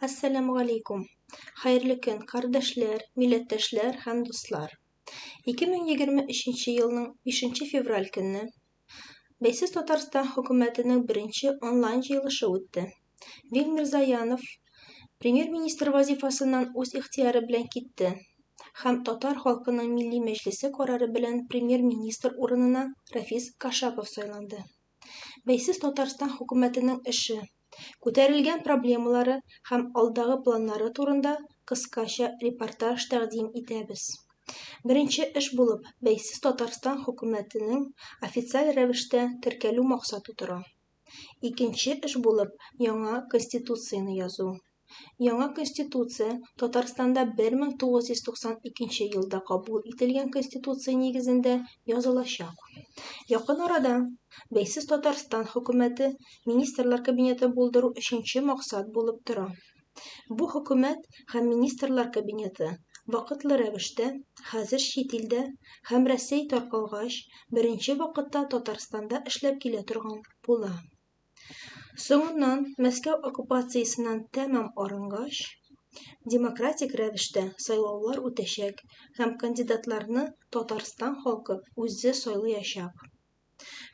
Әссәламүгаләйкүм! Хәерле көн, кардәшләр, милләттәшләр һәм дуслар! 2023 елның 5 февраль көнне Бәйсез Татарстан хөкүмәтенең беренче онлайн җыелышы үтте. Вил Мирзаянов премьер-министр вазифасыннан үз ихтыяры белән китте һәм Татар халкының Милли Мәҗлесе карары белән премьер-министр урынына Рафис Кашапов сайланды. Бәйсез Татарстан хөкүмәтенең эше, күтәрелгән проблемалары һәм алдагы планнары турында кыскача репортаж тәкъдим итәбез. Беренче эш булып Бәйсез Татарстан хөкүмәтенең официаль рәвештә теркәлү максаты тора. Икенче эш булып яңа Конституцияне язу. Яңа Конституция Татарстанда 1992 елда кабул ителгән Конституция нигезендә язылачак. Якын арада Бәйсез Татарстан хөкүмәте Министрлар Кабинеты булдыру өченче максат булып тора. Бу хөкүмәт һәм Министрлар Кабинеты вакытлы рәвештә хәзер чит илдә һәм Рәсәй таркалгач беренче вакытта Татарстанда эшләп килә торган була. Соңыннан, Мәскәү оккупациясеннән тәмам арынгач, демократик рәвештә сайлаулар үтәчәк һәм кандидатларны Татарстан халкы үзе сайлыячак.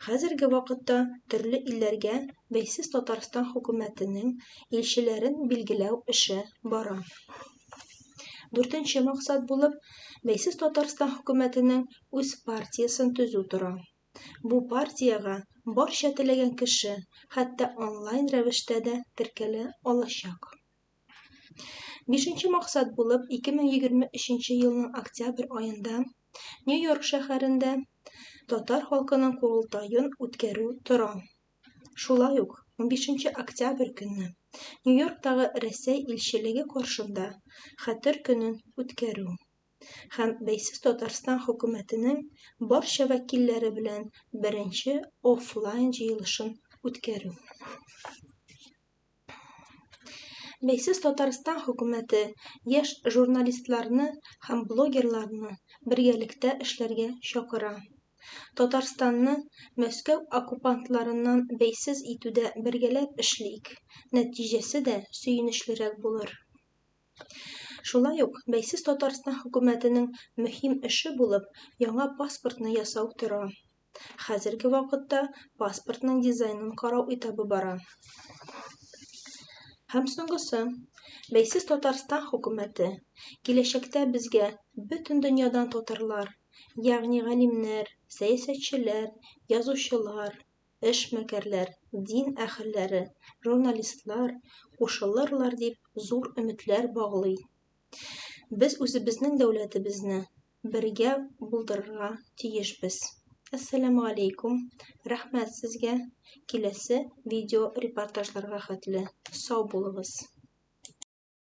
Хәзерге вакытта төрле илләргә бәйсез Татарстан хөкүмәтенең илчеләрен билгеләү эше бара. Дүртенче максат булып, бәйсез Татарстан хөкүмәтенең үз партиясен төзү тора. Бу партиягә барча теләгән кеше, хәтта онлайн рәвештә дә теркәлә алачак. Бишенче максат булып 2023 елның октябрь аенда Нью-Йорк шәһәрендә татар халкының корылтаен үткәрү тора. Шулай ук 15 октябрь көнне Нью-Йорктагы Рәсәй илчелеге каршында Хәтер көнен үткәрү. Һәм Бәйсез Татарстан хөкүмәтенең барча вәкилләре белән беренче офлайн җыелышын үткәрү. Бәйсез Татарстан хөкүмәте яшь журналистларны һәм блогерларны бергәлектә эшләргә чакыра. Татарстанны Мәскәү оккупантларыннан бәйсез итүдә бергәләп эшлик, нәтиҗәсе дә сөенечлерәк булыр. Шулай ук Бәйсез Татарстан хөкүмәтенең мөһим эше булып яңа паспортны ясау тора. Хәзерге вакытта паспортның дизайнын карау этабы бара. Һәм соңгысы, Бәйсез Татарстан хөкүмәте киләчәктә безгә бөтен дөньядан татарлар, ягъни галимнәр, сәясәтчеләр, язучылар, эшмәкәрләр, дин әһелләре, журналистлар кушылырлар дип зур өметләр баглый. Без үзебезнең дәүләтебезне бергә булдырырга тиешбез. Әссәламүгаләйкүм, рәхмәт сезгә, киләсе видео репортажларга хәтле, сау булыгыз.